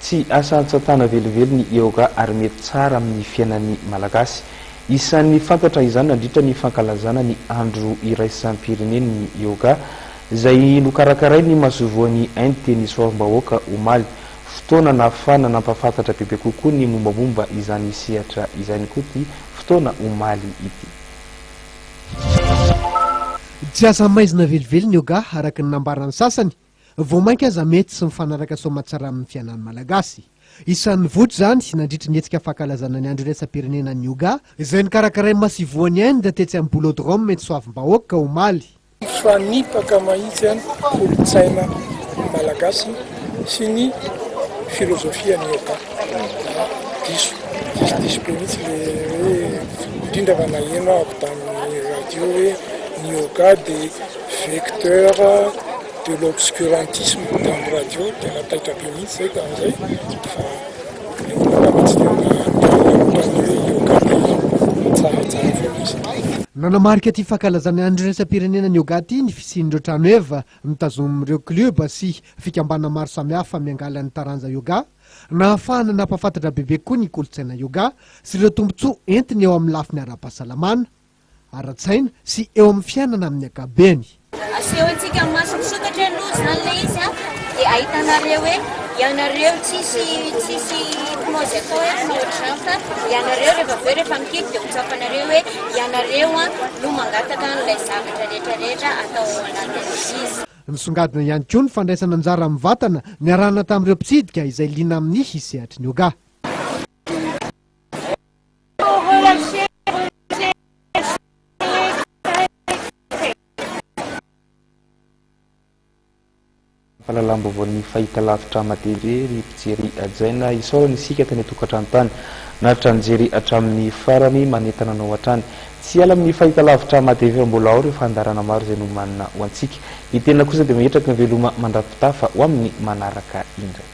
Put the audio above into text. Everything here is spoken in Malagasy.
Tsy asa an-tsatana velively ny yoga ary mety tsara amin'ny fiainan'ny Malagasy. Isan'ny fantatra izany nandritra ny fankalazana ny andro iraisam-pirenen'ny yoga izay nokarakarain'ny masoivohon'i Inde teny Soavimbahoaka omaly. Fotoana nahafahana nampahafantatra bebe kokoa ny mombamomba izany sehatra izany koa ity fotoana omaly ity. Tsy asa maizina velively ny yoga araka ny nambaran'ny sasany. Vao mainka aza mety sy mifanaraka soamatsara amin'ny fiainan'ny Malagasy. Isan'ny nivoitra izany nandritry ny hetsika fankalazana ny Andro iraisam-pirenena ny Yoga, izay nokarakarain'ny Masoivohon'i Inde tetsy amin'ny Boulodrome etsy Soavimbahoaka, omaly. Mifanipaka mahitsy ny kolontsaina malagasy sy ny filozofian'ny Yoga. Diso, diso diso be mihitsy le hoe, indrindra fa naheno aho avy tamin'ny radio hoe ny Yoga dia vecteur de l'obscurantisme tamin'ny radio, tena taitra be mihitsy zay tamin'izay fa le olona angamba tsy dia nahalala loatra ny hoe yoga dia tsaratsara foana izy. Nanamarika ity fankalazana andro iraisam-pirenena ny yoga ity ny fisian'ireo trano heva nitazomin'ireo klioba sy fikambanana maro samihafa miangaly ny taranja yoga, nahafahana nampahafantatra bebe kokoa ny kolontsaina yoga sy ireo tombontsoa entiny eo amin'ny lafiny ara-pahasalamana. ara-tsaina sy eo amin'ny fiainana amin'ny ankapobeny. Aseho antsika amin'ny maso misokatra aloha izany ilay izy an, dia ahitanareo hoe ianareo tsisy tsisy hypnose atao eto na ohatr'izany fa ianareo rehefa avy eo rehefa mikiky dia ho tsapanareo hoe ianareo an no mangataka an'ilay zavatra rehetra rehetra atao ao anatin'ilay izy. Nisongadina ihany koa ny fandraisana anjara mivantana niarahana tamin'ireo mpitsidika izay liana amin'ny sehatry ny yoga. Fampahalalam-baovaon'ny fahitalavitra Matv ry mpijery hajaina. Isaorana isika tany an-tokantrano tany naharitra nijery hatramin'ny farany. Manentana anao hatrany tsy hiala amin'ny fahitalavitra Matv fa mbola ao ireo fandaharana maro izay nomanina ho antsika. Ny tena kosa dia mametraka ny veloma mandra-pitafa ho amin'ny manaraka indray.